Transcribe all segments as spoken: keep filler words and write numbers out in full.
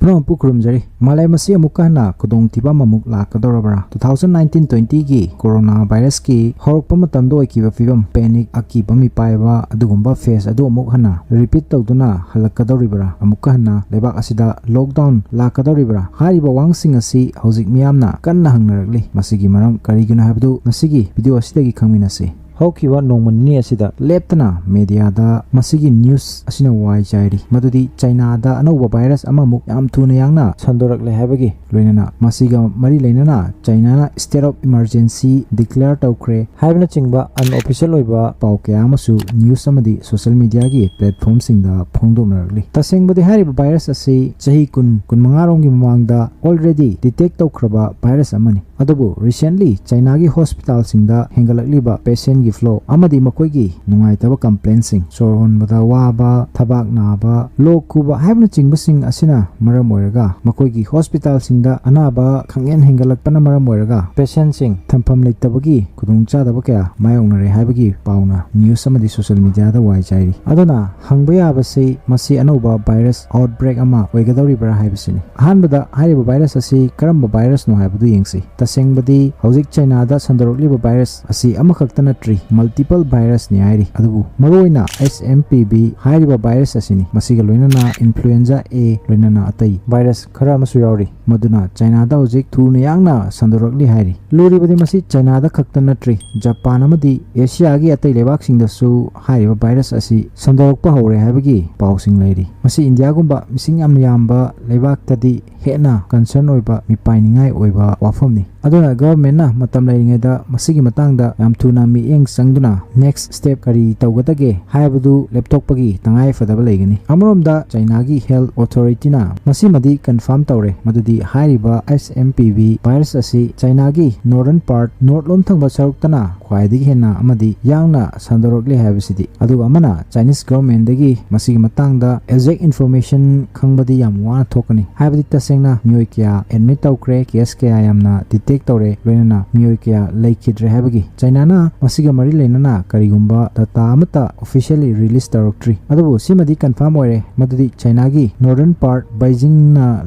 ꯄꯨꯝꯅꯃꯛꯄꯨ ꯈꯨꯔꯨꯝꯖꯔꯤ꯫ ꯃꯥꯂꯦꯝ ꯑꯁꯤ ꯑꯃꯨꯛꯀ ꯍꯟꯅ ꯈꯨꯗꯣꯡꯊꯤꯕ ꯑꯃꯃꯨꯛ ꯂꯥꯛꯀꯗꯧꯔꯕ꯭ꯔꯥ? Two thousand nineteen twenty ꯒꯤ corona virus ꯀꯤ ꯍꯧꯔꯛꯄ ꯃꯇꯝꯗ ꯑꯣꯏꯈꯤꯕ ꯐꯤꯕꯝ, panic, ꯑꯀꯤꯕ ꯃꯤꯄꯥꯏꯕ ꯑꯗꯨꯒꯨꯝꯕ phase ꯑꯗꯨ ꯑꯃꯨꯛ ꯍꯟꯅ repeat ꯇꯧꯗꯨꯅ ꯍꯜꯂꯛꯀꯗꯧꯔꯤꯕ꯭ꯔꯥ? ꯑꯃꯨꯛꯀ ꯍꯟꯅ ꯂꯩꯕꯥꯛ ꯑꯁꯤꯗ lockdown ꯂꯥꯛꯀꯗꯧꯔꯤꯕ꯭ꯔꯥ? ꯍꯥꯏꯔꯤꯕ ꯋꯥꯍꯪꯁꯤꯡ ꯑꯁꯤ ꯍꯧꯖꯤꯛ ꯃꯤꯌꯥꯝꯅ ꯀꯟꯅ ꯍꯪꯅꯔꯛꯂꯤ꯫ ꯃꯁꯤꯒꯤ ꯃꯔꯝ ꯀꯔꯤꯒꯤꯅꯣ ꯍꯥꯏꯕꯗꯨ ꯉꯁꯤꯒꯤ video ꯑꯁꯤꯗꯒꯤ ꯈꯪꯃꯤꯟꯅꯁꯤ꯫ ꯍꯧꯈꯤꯕ ꯅꯣꯡꯃ ꯅꯤꯅꯤ ꯑꯁꯤꯗ ꯂꯦꯞꯇꯅ mediaꯗ ꯃꯁꯤꯒꯤ news ꯑꯁꯤꯅ ꯋꯥꯏ ꯆꯥꯏꯔꯤ, ꯃꯗꯨꯗꯤ ꯆꯥꯏꯅꯥꯗ ꯑꯅꯧꯕ virus ꯑꯃꯃꯨꯛ ꯌꯥꯝ ꯊꯨꯅ ꯌꯥꯡꯅ ꯁꯟꯗꯣꯔꯛꯂꯦ ꯍꯥꯏꯕꯒꯤ ꯂꯣꯏꯅꯅ ꯃꯁꯤꯒ ꯃꯔꯤ ꯂꯩꯅꯅ ꯆꯥꯏꯅꯥꯅ state of emergency declare ꯇꯧꯈ꯭ꯔꯦ ꯍꯥꯏꯕꯅꯆꯤꯡꯕ unofficial ꯑꯣꯏꯕ ꯄꯥꯎ ꯀꯌꯥ ꯑꯃꯁꯨ news ꯑꯃꯗꯤ social mediaꯒꯤ platformꯁꯤꯡꯗ ꯐꯣꯡꯗꯣꯛꯅꯔꯛꯂꯤ꯫ ꯇꯁꯦꯡꯕꯗꯤ ꯍꯥꯏꯔꯤꯕ virus ꯑꯁꯤ ꯆꯍꯤ ꯀꯨꯟ, ꯀꯨꯟꯃꯉꯥ ꯔꯣꯝꯒꯤ ꯃꯃꯥꯡꯗ already detect ꯇꯧꯈ꯭ꯔꯕ virus ꯑꯃꯅꯤ꯫ ꯑꯗꯨꯕꯨ recently ꯆꯥꯏꯅꯥꯒꯤ hospitalꯁꯤꯡꯗ ꯍꯦꯟꯒꯠꯂꯛꯂꯤꯕ patientꯀꯤ flow ꯑꯃꯗꯤ ꯃꯈꯣꯏꯒꯤ ꯅꯨꯡꯉꯥꯏꯇꯕ complaintꯁꯤꯡ, ꯁꯣꯔ ꯍꯣꯟꯕꯗ ꯋꯥꯕ, ꯊꯕꯥꯛ ꯅꯥꯕ, ꯂꯣꯛ ꯈꯨꯕ ꯍꯥꯏꯕꯅꯆꯤꯡꯕꯁꯤꯡ ꯑꯁꯤꯅ ꯃꯔꯝ ꯑꯣꯏꯔꯒ ꯃꯈꯣꯏꯒꯤ hospitalꯁꯤꯡꯗ ꯑꯅꯥꯕ ꯈꯪꯍꯦꯟ ꯍꯦꯟꯒꯠꯂꯛꯄꯅ ꯃꯔꯝ ꯑꯣꯏꯔꯒ patientꯁꯤꯡ ꯊꯝꯐꯝ ꯂꯩꯇꯕꯒꯤ ꯈꯨꯗꯣꯡꯆꯥꯗꯕ ꯀꯌꯥ ꯃꯥꯌꯣꯛꯅꯔꯦ ꯍꯥꯏꯕꯒꯤ ꯄꯥꯎꯅ news ꯑꯃꯗꯤ social mediaꯗ ꯋꯥꯏ ꯆꯥꯏꯔꯤ꯫ ꯑꯗꯨꯅ ꯍꯪꯕ ꯌꯥꯕꯁꯤ ꯃꯁꯤ ꯑꯅꯧꯕ virus outbreak ꯑꯃ ꯑꯣꯏꯒꯗꯧꯔꯤꯕ꯭ꯔꯥ ꯍꯥꯏꯕꯁꯤꯅꯤ꯫ ꯑꯍꯥꯟꯕꯗ ꯍꯥꯏꯔꯤꯕ virus ꯑꯁꯤ ꯀꯔꯝꯕ virusꯅꯣ ꯍꯥꯏꯕꯗꯨ ꯌꯦꯡꯁꯤ꯫ ꯇꯁꯦꯡꯕꯗꯤ ꯍꯧꯖꯤꯛ ꯆꯥꯏꯅꯥꯗ ꯁꯟꯗꯣꯔꯛꯂꯤꯕ virus ꯑꯁꯤ ꯑꯃꯈꯛꯇ ꯅꯠꯇ꯭ꯔꯤ, multiple virusꯅꯤ ꯍꯥꯏꯔꯤ꯫ ꯑꯗꯨꯕꯨ ꯃꯔꯨꯑꯣꯏꯅ H M P V ꯍꯥꯏꯔꯤꯕ virus ꯑꯁꯤꯅꯤ꯫ ꯃꯁꯤꯒ ꯂꯣꯏꯅꯅ influenza A ꯂꯣꯏꯅꯅ ꯑꯇꯩ virus ꯈꯔ ꯑꯃꯁꯨ ꯌꯥꯎꯔꯤ, ꯃꯗꯨꯅ ꯆꯥꯏꯅꯥꯗ ꯍꯧꯖꯤꯛ ꯊꯨꯅ ꯌꯥꯡꯅ ꯁꯟꯗꯣꯔꯛꯂꯤ ꯍꯥꯏꯔꯤ꯫ ꯂꯨꯔꯤꯕꯗꯤ ꯃꯁꯤ ꯆꯥꯏꯅꯥꯗ ꯈꯛꯇ ꯅꯠꯇ꯭ꯔꯤ, ꯖꯄꯥꯟ ꯑꯃꯗꯤ ꯑꯦꯁꯤꯌꯥꯒꯤ ꯑꯇꯩ ꯂꯩꯕꯥꯛꯁꯤꯡꯗꯁꯨ ꯍꯥꯏꯔꯤꯕ virus ꯑꯁꯤ ꯁꯟꯗꯣꯔꯛꯄ ꯍꯧꯔꯦ ꯍꯥꯏꯕꯒꯤ ꯄꯥꯎꯁꯤꯡ ꯂꯩꯔꯤ꯫ ꯃꯁꯤ ꯏꯟꯗꯤꯌꯥꯒꯨꯝꯕ ꯃꯤꯁꯤꯡ ꯌꯥꯝꯅ ꯌꯥꯝꯕ ꯂꯩꯕꯥꯛꯇꯗꯤ ꯍꯦꯟꯅ concern ꯑꯣꯏꯕ, ꯃꯤꯄꯥꯏꯅꯤꯡꯉꯥꯏ ꯑꯣꯏꯕ ꯋꯥꯐꯝꯅꯤ꯫ ꯑꯗꯨꯅ governmentꯅ ꯃꯇꯝ ꯂꯩꯔꯤꯉꯩꯗ ꯃꯁꯤꯒꯤ ꯃꯇꯥꯡꯗ ꯌꯥꯝ ꯊꯨꯅ ꯃꯤꯠꯌꯦꯡ ꯆꯪꯗꯨꯅ next step ꯀꯔꯤ ꯇꯧꯒꯗꯒꯦ ꯍꯥꯏꯕꯗꯨ ꯂꯦꯞꯊꯣꯛꯄꯒꯤ ꯇꯉꯥꯏ ꯐꯗꯕ ꯂꯩꯒꯅꯤ꯫ ꯑꯃꯔꯣꯝꯗ ꯆꯥꯏꯅꯥꯒꯤ health authorityꯅ ꯃꯁꯤꯃꯗꯤ confirm ꯇꯧꯔꯦ ꯃꯗꯨꯗꯤ ꯍꯥꯏꯔꯤꯕ ꯑꯦꯁ ꯑꯦꯝ ꯄꯤ ꯚꯤ ꯚꯥꯏꯔꯁ ꯑꯁꯤ ꯆꯥꯏꯅꯥꯒꯤ ꯅꯣꯔꯗꯔꯟ ꯄꯥꯔꯠ, ꯅꯣꯔꯠ ꯂꯣꯝ ꯊꯪꯕ ꯁꯔꯨꯛꯇꯅ ꯈ꯭ꯋꯥꯏꯗꯒꯤ ꯍꯦꯟꯅ ꯑꯃꯗꯤ ꯌꯥꯡꯅ ꯁꯟꯗꯣꯔꯛꯂꯤ ꯍꯥꯏꯕꯁꯤꯗꯤ꯫ ꯑꯗꯨꯒ ꯑꯃꯅ ꯆꯥꯏꯅꯤꯁ ꯒꯚꯔꯟꯃꯦꯟꯗꯒꯤ ꯃꯁꯤꯒꯤ ꯃꯇꯥꯡꯗ ꯑꯦꯛꯖꯦꯛ ꯏꯟꯐꯣꯔꯃꯦꯁꯟ ꯈꯪꯕꯗꯤ ꯌꯥꯝ ꯋꯥꯅ ꯊꯣꯛꯀꯅꯤ꯫ ꯍꯥꯏꯕꯗꯤ ꯇꯁꯦꯡꯅ ꯃꯤꯑꯣꯏ ꯀꯌꯥ ꯑꯦꯗꯃꯤꯠ ꯇꯧꯈ꯭ꯔꯦ, ꯀꯦꯁ ꯀꯌꯥ ꯌꯥꯝꯅ ꯗꯤꯇꯦꯛ ꯇꯧꯔꯦ, ꯂꯣꯏꯅꯅ ꯃꯤꯑꯣꯏ ꯀꯌꯥ ꯂꯩꯈꯤꯗ꯭ꯔꯦ ꯍꯥꯏꯕꯒꯤ꯫ ꯆꯥꯏꯅꯥꯅ ꯃꯁꯤꯒ ꯃꯔꯤ ꯂꯩꯅꯅ ꯀꯔꯤꯒꯨꯝꯕ ꯗꯇꯥ ꯑꯃꯠꯇ ꯑꯣꯐꯤꯁꯤꯌꯦꯜꯂꯤ ꯔꯤꯂꯤꯁ ꯇꯧꯔꯛꯇ꯭ꯔꯤ꯫ ꯑꯗꯨꯕꯨ ꯁꯤꯃꯗꯤ ꯀꯟꯐꯥꯔꯝ ꯑꯣꯏꯔꯦ ꯃꯗꯨꯗꯤ ꯆꯥꯏꯅꯥꯒꯤ ꯅꯣꯔꯗꯔꯟ ꯄꯥꯔꯠ, ꯕꯩꯖꯤꯡꯅ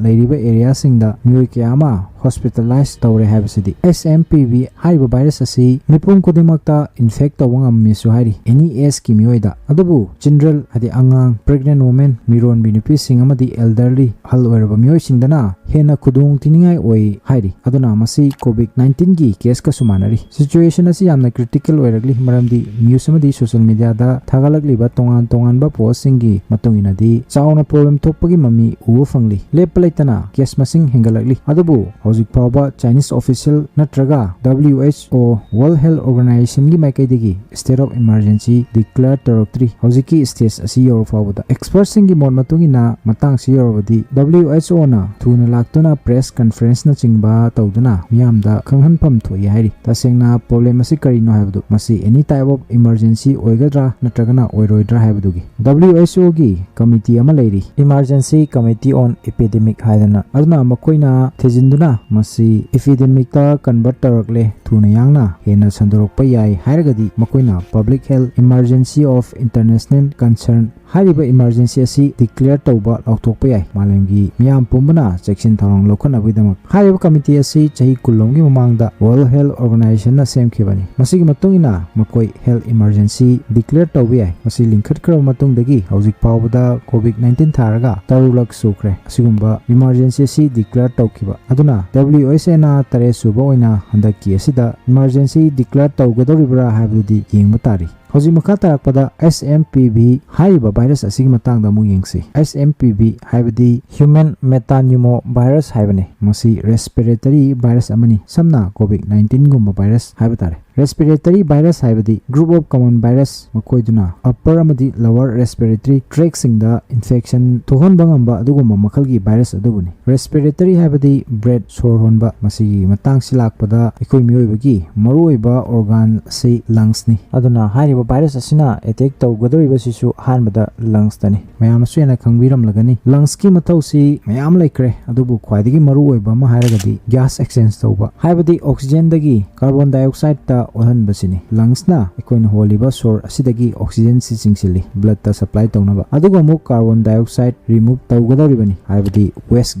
ꯂꯩꯔꯤꯕ ꯑꯦꯔꯤꯌꯥꯁꯤꯡꯗ ꯃꯤꯑꯣꯏ ꯀꯌꯥ ꯑꯃ ꯍꯣꯁꯄꯤꯇꯥꯂꯥꯏꯖ ꯇꯧꯔꯦ ꯍꯥꯏꯕꯁꯤꯗꯤ꯫ ꯑꯦꯁ ꯑꯦꯝ ꯄꯤ ꯚꯤ ꯍꯥꯏꯔꯤꯕ ꯚꯥꯏꯔꯁ ꯑꯁꯤ ꯃꯤꯄꯨꯝ ꯈꯨꯗꯤꯡꯃꯛꯇ ꯏꯟꯐꯦꯛ ꯇꯧꯕ ꯉꯝꯃꯤꯁꯨ ꯍꯥꯏꯔꯤ, ꯑꯦꯅꯤ ꯑꯦꯖꯀꯤ ꯃꯤꯑꯣꯏꯗ꯫ ꯑꯗꯨꯕꯨ ꯆꯤꯜꯗ꯭ꯔꯦꯟ, ꯍꯥꯏꯗꯤ ꯑꯉꯥꯡ, ꯄ꯭ꯔꯦꯒꯅꯦꯟ ꯋꯨꯃꯦꯟ, ꯃꯤꯔꯣꯟꯕꯤ ꯅꯨꯄꯤꯁꯤꯡ ꯑꯃꯗꯤ ꯑꯦꯜꯗꯔꯂꯤ, ꯑꯍꯜ ꯑꯣꯏꯔꯕ ꯃꯤꯑꯣꯏꯁꯤꯡꯗꯅ ꯍꯦꯟꯅ ꯈꯨꯗꯣꯡ ꯊꯤꯅꯤꯡꯉꯥꯏ ꯑꯣꯏ ꯍꯥꯏꯔꯤ꯫ ꯑꯗꯨꯅ ꯃꯁꯤ ꯀꯣꯚꯤꯗ ꯅꯥꯏꯟꯇꯤꯟꯒꯤ ꯀꯦꯁꯀꯁꯨ ꯃꯥꯟꯅꯔꯤ꯫ ꯁꯤꯆꯨꯋꯦꯁꯟ ꯑꯁꯤ ꯌꯥꯝꯅ ꯀ꯭ꯔꯤꯇꯤꯀꯦꯜ ꯑꯣꯏꯔꯛꯂꯤ, ꯃꯔꯝꯗꯤ ꯅ꯭ꯌꯨꯁ ꯑꯃꯗꯤ ꯁꯣꯁꯤꯌꯦꯜ ꯃꯤꯗꯤꯌꯥꯗ ꯊꯥꯒꯠꯂꯛꯂꯤꯕ ꯇꯣꯉꯥꯟ ꯇꯣꯉꯥꯟꯕ ꯄꯣꯁꯁꯤꯡꯒꯤ ꯃꯇꯨꯡ ꯏꯟꯅꯗꯤ ꯆꯥꯎꯅ ꯄ꯭ꯔꯣꯕ꯭ꯂꯦꯝ ꯊꯣꯛꯄꯒꯤ ꯃꯃꯤ ꯎꯕ ꯐꯪꯂꯤ꯫ ꯂꯦꯞꯄ ꯂꯩꯇꯅ ꯀꯦꯁ ꯃꯁꯤꯡ ꯍꯦꯟꯒꯠꯂꯛꯂꯤ꯫ ꯑꯗꯨꯕꯨ ꯍꯧꯖꯤꯛ ꯐꯥꯎꯕ ꯆꯥꯏꯅꯤꯁ ꯑꯣꯐꯤꯁꯤꯌꯦꯜ ꯅꯠꯇ꯭ꯔꯒ W H O, world health ꯑꯣꯔꯒꯅꯥꯏꯖꯦꯁꯟꯒꯤ ꯃꯥꯏꯀꯩꯗꯒꯤ ꯁ꯭ꯇꯦꯠ ꯑꯣꯐ ꯏꯃꯥꯔꯖꯦꯟꯁꯤ ꯗꯤꯀ꯭ꯂꯦꯌꯔ ꯇꯧꯔꯛꯇ꯭ꯔꯤ꯫ ꯍꯧꯖꯤꯛꯀꯤ ꯁ꯭ꯇꯦꯖ ꯑꯁꯤ ꯌꯧꯔ ꯐꯥꯎꯕꯗ꯫ ꯑꯦꯛꯁꯄꯔꯠꯁꯤꯡꯒꯤ ꯃꯣꯠ ꯃꯇꯨꯡ ꯏꯟꯅ ꯃꯇꯥꯡꯁꯤ ꯌꯧꯔꯕꯗꯤ ꯗꯕ꯭ꯂꯤꯎ ꯑꯩꯆ ꯑꯣꯅ ꯊꯨꯅ ꯂꯥꯛꯇꯨꯅ ꯄ꯭ꯔꯦꯁ ꯀꯟꯐꯔꯦꯟꯁꯅꯆꯤꯡꯕ ꯇꯧꯗꯨꯅ ꯃꯤꯌꯥꯝꯗ ꯈꯪꯍꯟꯐꯝ ꯊꯣꯛꯏ ꯍꯥꯏꯔꯤ꯫ ꯇꯁꯦꯡꯅ ꯄ꯭ꯔꯣꯕ꯭ꯂꯦꯝ ꯑꯁꯤ ꯀꯔꯤꯅꯣ ꯍꯥꯏꯕꯗꯨ, ꯃꯁꯤ ꯑꯦꯅꯤ ꯇꯥꯏꯞ ꯑꯣꯐ ꯏꯃꯥꯔꯖꯦꯟꯁꯤ ꯑꯣꯏꯒꯗ꯭ꯔꯥ ꯅꯠꯇ꯭ꯔꯒꯅ ꯑꯣꯏꯔꯣꯏꯗ꯭ꯔꯥ ꯍꯥꯏꯕꯗꯨꯒꯤ꯫ ꯗꯕ꯭ꯂꯤꯎ ꯑꯩꯆ ꯑꯣꯒꯤ ꯀꯃꯤꯇꯤ ꯑꯃ ꯂꯩꯔꯤ, Emergency Committee on Epidemic ꯍꯥꯏꯗꯅ꯫ ꯑꯗꯨꯅ ꯃꯈꯣꯏꯅ ꯊꯤꯖꯤꯟꯗꯨꯅ ꯃꯁꯤ ꯏꯄꯤꯗꯦꯃꯤꯛꯇ ꯀꯟꯚꯔꯠ ꯇꯧꯔꯛꯂꯦ, ꯊꯨꯅ ꯌꯥꯡꯅ ꯍꯦꯟꯅ ꯁꯟꯗꯣꯔꯛꯄ ꯌꯥꯏ ꯍꯥꯏꯔꯒꯗꯤ ꯃꯈꯣꯏꯅ Public Health Emergency of International Concern ꯍꯥꯏꯔꯤꯕ ꯏꯃꯥꯔꯖꯦꯟꯁꯤ ꯑꯁꯤ ꯗꯤꯀ꯭ꯂꯦꯌꯔ ꯇꯧꯕ ꯂꯥꯎꯊꯣꯛꯄ ꯌꯥꯏ, ꯃꯥꯂꯦꯝꯒꯤ ꯃꯤꯌꯥꯝ ꯄꯨꯝꯕꯅ ꯆꯦꯛꯁꯤꯟ ꯊꯧꯔꯥꯡ ꯂꯧꯈꯠꯅꯕꯒꯤꯗꯃꯛ꯫ ꯍꯥꯏꯔꯤꯕ ꯀꯃꯤꯇꯤ ꯑꯁꯤ ꯆꯍꯤ ꯀꯨꯟꯂꯣꯝꯒꯤ ꯃꯃꯥꯡꯗ ꯋꯥꯔꯜꯗ ꯍꯦꯜꯊ ꯑꯣꯔꯒꯅꯥꯏꯖꯦꯁꯟꯅ ꯁꯦꯝꯈꯤꯕꯅꯤ꯫ ꯃꯁꯤꯒꯤ ꯃꯇꯨꯡ ꯏꯟꯅ ꯃꯈꯣꯏ ꯍꯦꯜꯊ ꯏꯃꯥꯔꯖꯦꯟꯁꯤ ꯗꯤꯀ꯭ꯂꯦꯌꯔ ꯇꯧꯕ ꯌꯥꯏ꯫ ꯃꯁꯤ ꯂꯤꯡꯈꯠꯈ꯭ꯔꯕ ꯃꯇꯨꯡꯗꯒꯤ ꯍꯧꯖꯤꯛ ꯐꯥꯎꯕꯗ ꯀꯣꯚꯤꯗ ꯅꯥꯏꯟꯇꯤꯟ ꯊꯥꯔꯒ ꯇꯔꯨꯛꯂꯛ ꯁꯨꯈ꯭ꯔꯦ ꯑꯁꯤꯒꯨꯝꯕ ꯏꯃꯥꯔꯖꯦꯟꯁꯤ ꯑꯁꯤ ꯗꯤꯀ꯭ꯂꯦꯌꯔ ꯇꯧꯈꯤꯕ꯫ ꯑꯗꯨꯅ ꯗꯕ꯭ꯂꯤꯎ ꯑꯩꯆ ꯑꯦꯅ ꯇꯔꯦꯠ ꯁꯨꯕ ꯑꯣꯏꯅ ꯍꯟꯗꯛꯀꯤ ꯑꯁꯤꯗ ꯏꯃꯥꯔꯖꯦꯟꯁꯤ ꯗꯤꯀ꯭ꯂꯦꯌꯔ ꯇꯧꯒꯗꯧꯔꯤꯕ꯭ꯔꯥ ꯍꯥꯏꯕꯗꯨꯗꯤ ꯌꯦꯡꯕ ꯇꯥꯔꯤ꯫ ꯍꯧꯖꯤꯛ ꯃꯈꯥ ꯇꯥꯔꯛꯄꯗ S M P V ꯍꯥꯏꯔꯤꯕ ꯚꯥꯏꯔꯁ ꯑꯁꯤꯒꯤ ꯃꯇꯥꯡꯗ ꯑꯃꯨꯛ ꯌꯦꯡꯁꯤ꯫ S M P V ꯍꯥꯏꯕꯗꯤ Human Metapneumovirus ꯍꯥꯏꯕꯅꯤ꯫ ꯃꯁꯤ ꯔꯦꯁꯄꯤꯔꯦꯇꯔꯤ ꯚꯥꯏꯔꯁ ꯑꯃꯅꯤ, ꯁꯝꯅ ꯀꯣꯚꯤꯗ ꯅꯥꯏꯟꯇꯤꯟꯒꯨꯝꯕ ꯚꯥꯏꯔꯁ ꯍꯥꯏꯕ ꯇꯥꯔꯦ꯫ ꯔꯦꯁꯄꯤꯔꯦꯇꯔꯤ ꯚꯥꯏꯔꯁ ꯍꯥꯏꯕꯗꯤ group of common virus, ꯃꯈꯣꯏꯗꯨꯅ ꯑꯞꯄꯔ ꯑꯃꯗꯤ ꯂꯋꯔ ꯔꯦꯁꯄꯤꯔꯦꯇꯔꯤ ꯇ꯭ꯔꯦꯛꯁꯤꯡꯗ ꯏꯟꯐꯦꯛꯁꯟ ꯊꯣꯛꯍꯟꯕ ꯉꯝꯕ ꯑꯗꯨꯒꯨꯝꯕ ꯃꯈꯜꯒꯤ ꯚꯥꯏꯔꯁ ꯑꯗꯨꯕꯨꯅꯤ꯫ ꯔꯦꯁꯄꯤꯔꯦꯇꯔꯤ ꯍꯥꯏꯕꯗꯤ ꯕ꯭ꯔꯦꯠ, ꯁꯣꯔ ꯍꯣꯟꯕ꯫ ꯃꯁꯤꯒꯤ ꯃꯇꯥꯡꯁꯤ ꯂꯥꯛꯄꯗ ꯑꯩꯈꯣꯏ ꯃꯤꯑꯣꯏꯕꯒꯤ ꯃꯔꯨꯑꯣꯏꯕ ꯑꯣꯔꯒꯥꯟ ꯑꯁꯤ ꯂꯪꯁꯅꯤ꯫ ꯑꯗꯨꯅ ꯍꯥꯏꯔꯤꯕ ꯚꯥꯏꯔꯁ ꯑꯁꯤꯅ ꯑꯦꯇꯦꯛ ꯇꯧꯒꯗꯧꯔꯤꯕꯁꯤꯁꯨ ꯑꯍꯥꯟꯕꯗ ꯂꯪꯁꯇꯅꯤ꯫ ꯃꯌꯥꯝꯅꯁꯨ ꯍꯦꯟꯅ ꯈꯪꯕꯤꯔꯝꯂꯒꯅꯤ, ꯂꯪꯁꯀꯤ ꯃꯊꯧꯁꯤ ꯃꯌꯥꯝ ꯂꯩꯈ꯭ꯔꯦ, ꯑꯗꯨꯕꯨ ꯈ꯭ꯋꯥꯏꯗꯒꯤ ꯃꯔꯨꯑꯣꯏꯕ ꯑꯃ ꯍꯥꯏꯔꯒꯗꯤ ꯒ꯭ꯌꯥꯁ ꯑꯦꯛꯁꯆꯦꯟꯖ ꯇꯧꯕ, ꯍꯥꯏꯕꯗꯤ ꯑꯣꯛꯁꯤꯖꯦꯟꯗꯒꯤ ꯀꯥꯔꯕꯣꯟ ꯗꯥꯏꯑꯣꯛꯁꯥꯏꯗꯇ ꯑꯣꯜꯍꯟꯕꯁꯤꯅꯤ꯫ ꯂꯪꯁꯅ ꯑꯩꯈꯣꯏꯅ ꯍꯣꯜꯂꯤꯕ ꯁꯣꯔ ꯑꯁꯤꯗꯒꯤ ꯑꯣꯛꯁꯤꯖꯦꯟꯁꯤ ꯆꯤꯡꯁꯤꯜꯂꯤ ꯕ꯭ꯂꯗꯇ ꯁꯄ꯭ꯂꯥꯏ ꯇꯧꯅꯕ, ꯑꯗꯨꯒ ꯑꯃꯨꯛ ꯀꯥꯔꯕꯣꯟ ꯗꯥꯏꯑꯣꯛꯁꯥꯏꯗ ꯔꯤꯃꯨꯚ ꯇꯧꯒꯗꯧꯔꯤꯕꯅꯤ, ꯍꯥꯏꯕꯗꯤ ꯋꯦꯁ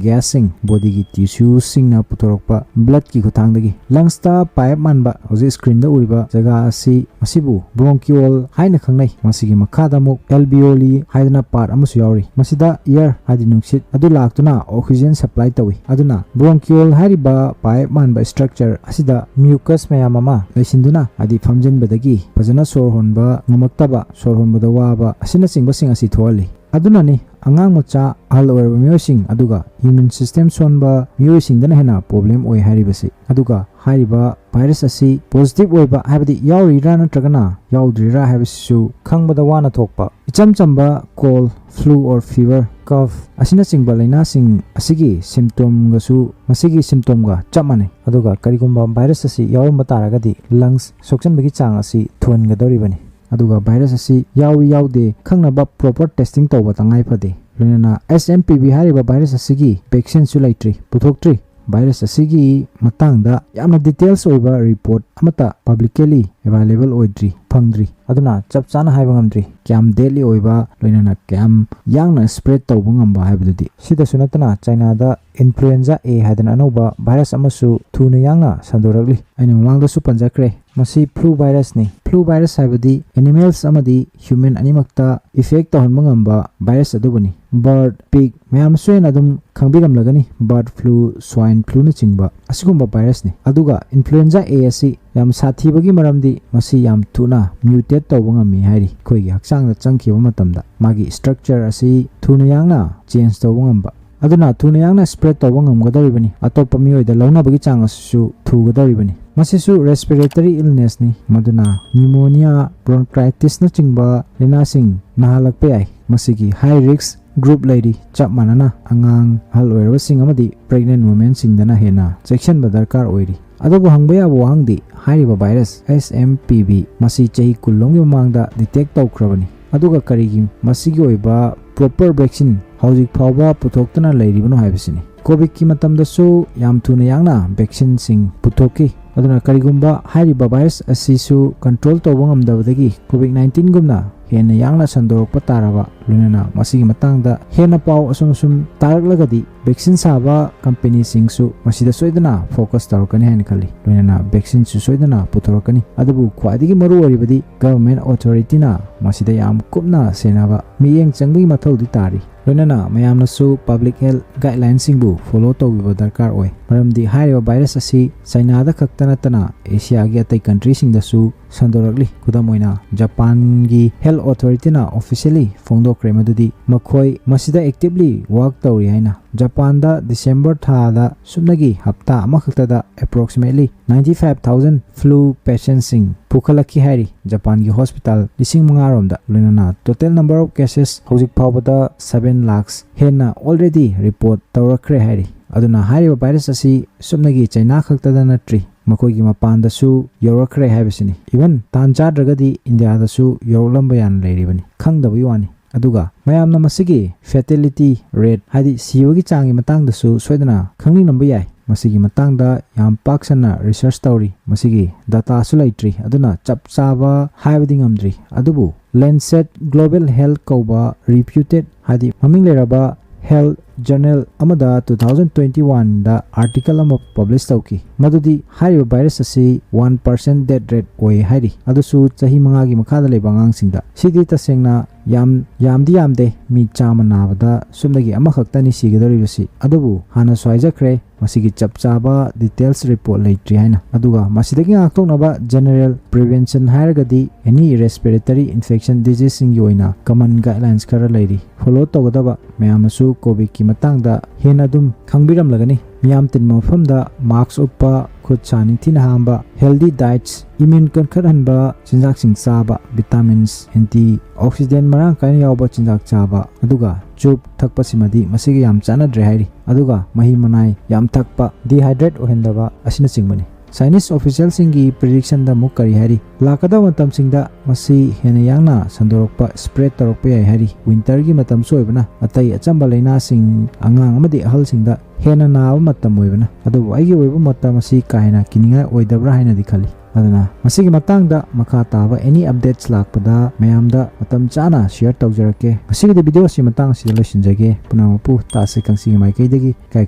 ꯒ꯭ꯌꯥꯁꯁꯤꯡ ꯕꯣꯗꯤꯒꯤ ꯇꯤꯁꯨꯁꯤꯡꯅ ꯄꯨꯊꯣꯔꯛꯄ ꯕ꯭ꯂꯗꯀꯤ ꯈꯨꯠꯊꯥꯡꯗꯒꯤ꯫ ꯂꯪꯁꯇ ꯄꯥꯏꯞ ꯃꯥꯟꯕ ꯍꯧꯖꯤꯛ ꯁ꯭ꯀ꯭ꯔꯤꯟꯗ ꯎꯔꯤꯕ ꯖꯒꯥ ꯑꯁꯤ, ꯃꯁꯤꯕꯨ ꯕ꯭ꯔꯣꯡꯀꯤꯑꯣꯜ ꯍꯥꯏꯅ ꯈꯪꯅꯩ꯫ ꯃꯁꯤꯒꯤ ꯃꯈꯥꯗ ꯑꯃꯨꯛ ꯑꯦꯜꯕꯤꯑꯣꯂꯤ ꯍꯥꯏꯗꯅ ꯄꯥꯔꯠ ꯑꯃꯁꯨ ꯌꯥꯎꯔꯤ꯫ ꯃꯁꯤꯗ ꯏꯌꯔ ꯍꯥꯏꯗꯤ ꯅꯨꯡꯁꯤꯠ ꯑꯗꯨ ꯂꯥꯛꯇꯨꯅ ꯑꯣꯛꯁꯤꯖꯦꯟ ꯁꯄ꯭ꯂꯥꯏ ꯇꯧꯏ꯫ ꯑꯗꯨꯅ ꯕ꯭ꯔꯣꯡꯀꯤꯑꯣꯜ ꯍꯥꯏꯔꯤꯕ ꯄꯥꯏꯞ ꯃꯥꯟꯕ ꯁ꯭ꯇ꯭ꯔꯛꯆꯔ ꯑꯁꯤꯗ ꯃ꯭ꯌꯨꯀꯁ ꯃꯌꯥꯝ ꯑꯃ ꯂꯩꯁꯤꯟꯗꯨꯅ, ꯍꯥꯏꯗꯤ ꯐꯝꯖꯤꯟꯕꯗꯒꯤ ꯐꯖꯅ ꯁꯣꯔ ꯍꯣꯟꯕ ꯉꯝꯃꯛꯇꯕ, ꯁꯣꯔ ꯍꯣꯟꯕꯗ ꯋꯥꯕ ꯑꯁꯤꯅꯆꯤꯡꯕꯁꯤꯡ ꯑꯁꯤ ꯊꯣꯛꯍꯜꯂꯤ꯫ ꯑꯗꯨꯅꯅꯤ ꯑꯉꯥꯡ ꯃꯆꯥ, ꯑꯍꯜ ꯑꯣꯏꯔꯕ ꯃꯤꯑꯣꯏꯁꯤꯡ, ꯑꯗꯨꯒ ꯏꯃ꯭ꯌꯨꯟ ꯁꯤꯁꯇꯦꯝ ꯁꯣꯟꯕ ꯃꯤꯑꯣꯏꯁꯤꯡꯗꯅ ꯍꯦꯟꯅ ꯄ꯭ꯔꯣꯕ꯭ꯂꯦꯝ ꯑꯣꯏ ꯍꯥꯏꯔꯤꯕꯁꯤ꯫ ꯑꯗꯨꯒ ꯍꯥꯏꯔꯤꯕ ꯚꯥꯏꯔꯁ ꯑꯁꯤ ꯄꯣꯖꯤꯇꯤꯚ ꯑꯣꯏꯕ, ꯍꯥꯏꯕꯗꯤ ꯌꯥꯎꯔꯤꯔꯥ ꯅꯠꯇ꯭ꯔꯒꯅ ꯌꯥꯎꯗ꯭ꯔꯤꯔꯥ ꯍꯥꯏꯕꯁꯤꯁꯨ ꯈꯪꯕꯗ ꯋꯥꯅ ꯊꯣꯛꯄ, ꯏꯆꯝ ꯆꯝꯕ call, flu or fever, cough ꯑꯁꯤꯅꯆꯤꯡꯕ ꯂꯥꯏꯅꯥꯁꯤꯡ ꯑꯁꯤꯒꯤ ꯁꯤꯝꯇꯣꯝꯒꯁꯨ ꯃꯁꯤꯒꯤ ꯁꯤꯝꯇꯣꯝꯒ ꯆꯞ ꯃꯥꯟꯅꯩ꯫ ꯑꯗꯨꯒ ꯀꯔꯤꯒꯨꯝꯕ ꯚꯥꯏꯔꯁ ꯑꯁꯤ ꯌꯥꯎꯔꯝꯕ ꯇꯥꯔꯒꯗꯤ ꯂꯪꯁ ꯁꯣꯛꯆꯟꯕꯒꯤ ꯆꯥꯡ ꯑꯁꯤ ꯊꯨꯍꯟꯒꯗꯧꯔꯤꯕꯅꯤ꯫ ꯑꯗꯨꯒ ꯚꯥꯏꯔꯁ ꯑꯁꯤ ꯌꯥꯎꯏ ꯌꯥꯎꯗꯦ ꯈꯪꯅꯕ ꯄ꯭ꯔꯣꯄꯔ ꯇꯦꯁꯇꯤꯡ ꯇꯧꯕ ꯇꯉꯥꯏ ꯐꯗꯦ꯫ ꯂꯣꯏꯅꯅ S M P V ꯍꯥꯏꯔꯤꯕ ꯚꯥꯏꯔꯁ ꯑꯁꯤꯒꯤ ꯚꯦꯛꯁꯤꯟꯁꯨ ꯂꯩꯇ꯭ꯔꯤ, ꯄꯨꯊꯣꯛꯇ꯭ꯔꯤ꯫ ꯚꯥꯏꯔꯁ ꯑꯁꯤꯒꯤ ꯃꯇꯥꯡꯗ ꯌꯥꯝꯅ ꯗꯤꯇꯦꯜꯁ ꯑꯣꯏꯕ ꯔꯤꯄꯣꯔꯠ ꯑꯃꯠꯇ ꯄꯕ꯭ꯂꯤꯀꯦꯂꯤ ꯑꯦꯕꯥꯏꯂꯦꯕꯜ ꯑꯣꯏꯗ꯭ꯔꯤ, ꯐꯪꯗ꯭ꯔꯤ꯫ ꯑꯗꯨꯅ ꯆꯞ ꯆꯥꯅ ꯍꯥꯏꯕ ꯉꯝꯗ꯭ꯔꯤ ꯀꯌꯥꯝ ꯗꯦꯗꯂꯤ ꯑꯣꯏꯕ, ꯂꯣꯏꯅꯅ ꯀꯌꯥꯝ ꯌꯥꯡꯅ ꯁ꯭ꯄ꯭ꯔꯦꯗ ꯇꯧꯕ ꯉꯝꯕ ꯍꯥꯏꯕꯗꯨꯗꯤ꯫ ꯁꯤꯗꯁꯨ ꯅꯠꯇꯅ ꯆꯥꯏꯅꯥꯗ ꯏꯟꯐ꯭ꯂꯨꯑꯦꯟꯖꯥ A ꯍꯥꯏꯗꯅ ꯑꯅꯧꯕ ꯚꯥꯏꯔꯁ ꯑꯃꯁꯨ ꯊꯨꯅ ꯌꯥꯡꯅ ꯁꯟꯗꯣꯔꯛꯂꯤ꯫ ꯑꯩꯅ ꯃꯃꯥꯡꯗꯁꯨ ꯄꯟꯖꯈ꯭ꯔꯦ, ꯃꯁꯤ ꯐ꯭ꯂꯨ ꯚꯥꯏꯔꯁꯅꯤ꯫ ꯐ꯭ꯂꯨ ꯚꯥꯏꯔꯁ ꯍꯥꯏꯕꯗꯤ ꯑꯦꯅꯤꯃꯦꯜꯁ ꯑꯃꯗꯤ ꯍ꯭ꯌꯨꯃꯦꯟ ꯑꯅꯤꯃꯛꯇ ꯏꯐꯦꯛ ꯇꯧꯍꯟꯕ ꯉꯝꯕ ꯚꯥꯏꯔꯁ ꯑꯗꯨꯕꯨꯅꯤ꯫ ꯕꯥꯔꯗ, ꯄꯤꯒ ꯃꯌꯥꯝꯁꯨ ꯍꯦꯟꯅ ꯑꯗꯨꯝ ꯈꯪꯕꯤꯔꯝꯂꯒꯅꯤ, bird flu, swine fluꯅꯆꯤꯡꯕ ꯑꯁꯤꯒꯨꯝꯕ virusꯅꯤ꯫ ꯑꯗꯨꯒ influenza A ꯑꯁꯤ ꯌꯥꯝ ꯁꯥꯊꯤꯕꯒꯤ ꯃꯔꯝꯗꯤ ꯃꯁꯤ ꯌꯥꯝ ꯊꯨꯅ mutate ꯇꯧꯕ ꯉꯝꯃꯤ ꯍꯥꯏꯔꯤ꯫ ꯑꯩꯈꯣꯏꯒꯤ ꯍꯛꯆꯥꯡꯗ ꯆꯪꯈꯤꯕ ꯃꯇꯝꯗ ꯃꯥꯒꯤ structure ꯑꯁꯤ ꯊꯨꯅ ꯌꯥꯡꯅ change ꯇꯧꯕ ꯉꯝꯕ, ꯑꯗꯨꯅ ꯊꯨꯅ ꯌꯥꯡꯅ spread ꯇꯧꯕ ꯉꯝꯒꯗꯧꯔꯤꯕꯅꯤ꯫ ꯑꯇꯣꯞꯄ ꯃꯤꯑꯣꯏꯗ ꯂꯧꯅꯕꯒꯤ ꯆꯥꯡ ꯑꯁꯤꯁꯨ ꯊꯨꯒꯗꯧꯔꯤꯕꯅꯤ꯫ ꯃꯁꯤꯁꯨ respiratory illnessꯅꯤ, ꯃꯗꯨꯅ pneumonia, bronchitisꯅꯆꯤꯡꯕ ꯂꯥꯏꯅꯥꯁꯤꯡ ꯅꯥꯍꯜꯂꯛꯄ ꯌꯥꯏ꯫ ꯃꯁꯤꯒꯤ high risk group ꯂꯩꯔꯤ, ꯆꯞ ꯃꯥꯟꯅꯅ ꯑꯉꯥꯡ, ꯑꯍꯜ ꯑꯣꯏꯔꯕꯁꯤꯡ ꯑꯃꯗꯤ pregnant womenꯁꯤꯡꯗꯅ ꯍꯦꯟꯅ ꯆꯦꯛꯁꯤꯟꯕ ꯗꯔꯀꯥꯔ ꯑꯣꯏꯔꯤ꯫ ꯑꯗꯨꯕꯨ ꯍꯪꯕ ꯌꯥꯕ ꯋꯥꯍꯪꯗꯤ, ꯍꯥꯏꯔꯤꯕ virus H M P V ꯃꯁꯤ ꯆꯍꯤ ꯀꯨꯟ ꯂꯣꯝꯒꯤ ꯃꯃꯥꯡꯗ detect ꯇꯧꯈ꯭ꯔꯕꯅꯤ, ꯑꯗꯨꯒ ꯀꯔꯤꯒꯤ ꯃꯁꯤꯒꯤ ꯑꯣꯏꯕ proper vaccine ꯍꯧꯖꯤꯛ ꯐꯥꯎꯕ ꯄꯨꯊꯣꯛꯇꯅ ꯂꯩꯔꯤꯕꯅꯣ ꯍꯥꯏꯕꯁꯤꯅꯤ꯫ COVIDꯀꯤ ꯃꯇꯝꯗꯁꯨ ꯌꯥꯝ ꯊꯨꯅ ꯌꯥꯡꯅ vaccineꯁꯤꯡ ꯄꯨꯊꯣꯛꯈꯤ꯫ ꯑꯗꯨꯅ ꯀꯔꯤꯒꯨꯝꯕ ꯍꯥꯏꯔꯤꯕ virus ꯑꯁꯤꯁꯨ control ꯇꯧꯕ ꯉꯝꯗꯕꯗꯒꯤ COVID nineteenꯒꯨꯝꯅ ꯍꯦꯟꯅ ꯌꯥꯡꯅ ꯁꯟꯗꯣꯔꯛꯄ ꯇꯥꯔꯕ, ꯂꯣꯏꯅꯅ ꯃꯁꯤꯒꯤ ꯃꯇꯥꯡꯗ ꯍꯦꯟꯅ ꯄꯥꯎ ꯑꯁꯨꯝ ꯑꯁꯨꯝ ꯇꯥꯔꯛꯂꯒꯗꯤ vaccine ꯁꯥꯕ companyꯁꯤꯡꯁꯨ ꯃꯁꯤꯗ ꯁꯣꯏꯗꯅ focus ꯇꯧꯔꯛꯀꯅꯤ ꯍꯥꯏꯅ ꯈꯜꯂꯤ꯫ ꯂꯣꯏꯅꯅ vaccineꯁꯨ ꯁꯣꯏꯗꯅ ꯄꯨꯊꯣꯔꯛꯀꯅꯤ꯫ ꯑꯗꯨꯕꯨ ꯈ꯭ꯋꯥꯏꯗꯒꯤ ꯃꯔꯨ ꯑꯣꯏꯔꯤꯕꯗꯤ government authorityꯅ ꯃꯁꯤꯗ ꯌꯥꯝ ꯀꯨꯞꯅ ꯁꯦꯟꯅꯕ, ꯃꯤꯠꯌꯦꯡ ꯆꯪꯕꯒꯤ ꯃꯊꯧꯗꯤ ꯇꯥꯔꯤ꯫ ꯂꯣꯏꯅꯅ ꯃꯌꯥꯝꯅꯁꯨ public health guidelineꯁꯤꯡꯕꯨ follow ꯇꯧꯕꯤꯕ ꯗꯔꯀꯥꯔ ꯑꯣꯏ, ꯃꯔꯝꯗꯤ ꯍꯥꯏꯔꯤꯕ virus ꯑꯁꯤ ꯆꯥꯏꯅꯥꯗ ꯈꯛꯇ ꯅꯠꯇꯅ ꯑꯦꯁꯤꯌꯥꯒꯤ ꯑꯇꯩ countryꯁꯤꯡꯗꯁꯨ ꯁꯟꯗꯣꯔꯛꯂꯤ꯫ ꯈꯨꯗꯝ ꯑꯣꯏꯅ, ꯖꯄꯥꯟꯒꯤ health authorityꯅ officially ꯐꯣꯡꯗꯣꯛꯈ꯭ꯔꯦ ꯃꯗꯨꯗꯤ ꯃꯈꯣꯏ ꯃꯁꯤꯗ actively work ꯇꯧꯔꯤ ꯍꯥꯏꯅ꯫ ꯖꯄꯥꯟꯗ December ꯊꯥꯗ ꯁꯨꯞꯅꯒꯤ ꯍꯞꯇꯥ ꯑꯃꯈꯛꯇꯗ approximately ninety five thousand flu patientꯁꯤꯡ ꯄꯨꯈꯠꯂꯛꯈꯤ ꯍꯥꯏꯔꯤ ꯖꯄꯥꯟꯒꯤ hospital ꯂꯤꯁꯤꯡ ꯃꯉꯥ ꯔꯣꯝꯗ꯫ ꯂꯣꯏꯅꯅ total number of cases ꯍꯧꯖꯤꯛ ꯐꯥꯎꯕꯗ seven lakhs ꯍꯦꯟꯅ already report ꯇꯧꯔꯛꯈ꯭ꯔꯦ ꯍꯥꯏꯔꯤ꯫ ꯑꯗꯨꯅ ꯍꯥꯏꯔꯤꯕ virus ꯑꯁꯤ ꯁꯨꯞꯅꯒꯤ ꯆꯥꯏꯅꯥ ꯈꯛꯇꯗ ꯅꯠꯇ꯭ꯔꯤ, ꯃꯈꯣꯏꯒꯤ ꯃꯄꯥꯟꯗꯁꯨ ꯌꯧꯔꯛꯈ꯭ꯔꯦ ꯍꯥꯏꯕꯁꯤꯅꯤ꯫ Even ꯇꯥꯟ ꯆꯥꯗ꯭ꯔꯒꯗꯤ ꯏꯟꯗꯤꯌꯥꯗꯁꯨ ꯌꯧꯔꯛꯂꯝꯕ ꯌꯥꯅ ꯂꯩꯔꯤꯕꯅꯤ, ꯈꯪꯗꯕꯒꯤ ꯋꯥꯅꯤ꯫ ꯑꯗꯨꯒ ꯃꯌꯥꯝꯅ ꯃꯁꯤꯒꯤ fatality rate, ꯍꯥꯏꯗꯤ ꯁꯤꯕꯒꯤ ꯆꯥꯡꯒꯤ ꯃꯇꯥꯡꯗꯁꯨ ꯁꯣꯏꯗꯅ ꯈꯪꯅꯤꯡꯂꯝꯕ ꯌꯥꯏ꯫ ꯃꯁꯤꯒꯤ ꯃꯇꯥꯡꯗ ꯌꯥꯝ ꯄꯥꯛ ꯁꯟꯅ research ꯇꯧꯔꯤ, ꯃꯁꯤꯒꯤ dataꯁꯨ ꯂꯩꯇ꯭ꯔꯤ, ꯑꯗꯨꯅ ꯆꯞ ꯆꯥꯕ ꯍꯥꯏꯕꯗꯤ ꯉꯝꯗ꯭ꯔꯤ꯫ ꯑꯗꯨꯕꯨ Lancet Global Health ꯀꯧꯕ reputed, ꯍꯥꯏꯗꯤ ꯃꯃꯤꯡ ꯂꯩꯔꯕ health journal ꯑꯃꯗ two thousand twenty oneꯗ article ꯑꯃ publish ꯇꯧꯈꯤ, ꯃꯗꯨꯗꯤ ꯍꯥꯏꯔꯤꯕ virus ꯑꯁꯤ one percent death rate ꯑꯣꯏ ꯍꯥꯏꯔꯤ, ꯑꯗꯨꯁꯨ ꯆꯍꯤ ꯃꯉꯥꯒꯤ ꯃꯈꯥꯗ ꯂꯩꯕ ꯑꯉꯥꯡꯁꯤꯡꯗ꯫ ꯁꯤꯗꯤ ꯇꯁꯦꯡꯅ ꯌꯥꯝ ꯌꯥꯝꯗꯤ ꯌꯥꯝꯗꯦ, ꯃꯤ ꯆꯥꯝꯃ ꯅꯥꯕꯗ ꯁꯨꯞꯅꯒꯤ ꯑꯃꯈꯛꯇꯅꯤ ꯁꯤꯒꯗꯧꯔꯤꯕꯁꯤ꯫ ꯑꯗꯨꯕꯨ ꯍꯥꯟꯅꯁꯨ ꯍꯥꯏꯖꯈ꯭ꯔꯦ, ꯃꯁꯤꯒꯤ ꯆꯞ ꯆꯥꯕ details report ꯂꯩꯇ꯭ꯔꯤ ꯍꯥꯏꯅ꯫ ꯑꯗꯨꯒ ꯃꯁꯤꯗꯒꯤ ꯉꯥꯛꯊꯣꯛꯅꯕ general prevention ꯍꯥꯏꯔꯒꯗꯤ any respiratory infection diseaseꯁꯤꯡꯒꯤ ꯑꯣꯏꯅ common guidelines ꯈꯔ ꯂꯩꯔꯤ꯫ Follow ꯇꯧꯒꯗꯕ ꯃꯌꯥꯝꯅꯁꯨ COVIDꯀꯤ ꯃꯇꯥꯡꯗ ꯍꯦꯟꯅ ꯑꯗꯨꯝ ꯈꯪꯕꯤꯔꯝꯂꯒꯅꯤ꯫ ꯃꯤꯌꯥꯝ ꯇꯤꯟꯕ ꯃꯐꯝꯗ mask ꯎꯞꯄ, ꯈꯨꯠ ꯁꯥ ꯅꯤꯡꯊꯤꯅ ꯍꯥꯝꯕ, healthy diets, immune ꯀꯟꯈꯠꯍꯟꯕ ꯆꯤꯟꯖꯥꯛꯁꯤꯡ ꯆꯥꯕ, vitamins, antioxidant ꯃꯔꯥꯡ ꯀꯥꯏꯅ ꯌꯥꯎꯕ ꯆꯤꯟꯖꯥꯛ ꯆꯥꯕ, ꯑꯗꯨꯒ ꯆꯨꯞ ꯊꯛꯄꯁꯤꯃꯗꯤ ꯃꯁꯤꯒ ꯌꯥꯝ ꯆꯥꯟꯅꯗ꯭ꯔꯦ ꯍꯥꯏꯔꯤ꯫ ꯑꯗꯨꯒ ꯃꯍꯤ ꯃꯅꯥꯏ ꯌꯥꯝ ꯊꯛꯄ, dehydrate ꯑꯣꯏꯍꯟꯗꯕ ꯑꯁꯤꯅꯆꯤꯡꯕꯅꯤ꯫ Chinese officialꯁꯤꯡꯒꯤ predictionꯗ ꯑꯃꯨꯛ ꯀꯔꯤ ꯍꯥꯏꯔꯤ? ꯂꯥꯛꯀꯗꯕ ꯃꯇꯝꯁꯤꯡꯗ ꯃꯁꯤ ꯍꯦꯟꯅ ꯌꯥꯡꯅ ꯁꯟꯗꯣꯔꯛꯄ, spread ꯇꯧꯔꯛꯄ ꯌꯥꯏ ꯍꯥꯏꯔꯤ꯫ Winterꯒꯤ ꯃꯇꯝꯁꯨ ꯑꯣꯏꯕꯅ ꯑꯇꯩ ꯑꯆꯝꯕ ꯂꯥꯏꯅꯥꯁꯤꯡ ꯑꯉꯥꯡ ꯑꯃꯗꯤ ꯑꯍꯜꯁꯤꯡꯗ ꯍꯦꯟꯅ ꯅꯥꯕ ꯃꯇꯝ ꯑꯣꯏꯕꯅ꯫ ꯑꯗꯨꯕꯨ ꯑꯩꯒꯤ ꯑꯣꯏꯕ ꯃꯣꯠꯇ ꯃꯁꯤ ꯀꯥ ꯍꯦꯟꯅ ꯀꯤꯅꯤꯡꯉꯥꯏ ꯑꯣꯏꯗꯕ꯭ꯔꯥ ꯍꯥꯏꯅꯗꯤ ꯈꯜꯂꯤ꯫ ꯑꯗꯨꯅ ꯃꯁꯤꯒꯤ ꯃꯇꯥꯡꯗ ꯃꯈꯥ ꯇꯥꯕ any updates ꯂꯥꯛꯄꯗ ꯃꯌꯥꯝꯗ ꯃꯇꯝ ꯆꯥꯅ share ꯇꯧꯖꯔꯛꯀꯦ꯫ ꯉꯁꯤꯒꯤꯗꯤ video ꯑꯁꯤ ꯃꯇꯥꯡ ꯑꯁꯤꯗ ꯂꯣꯏꯁꯤꯟꯖꯒꯦ꯫ ꯄꯨꯝꯅꯃꯛꯄꯨ ꯇꯥꯁꯦ ꯀꯥꯡꯁꯤꯒꯤ ꯃꯥꯏꯀꯩꯗꯒꯤ ꯏꯀꯥꯏ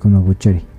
ꯈꯨꯝꯅꯕ ꯎꯠꯆꯔꯤ꯫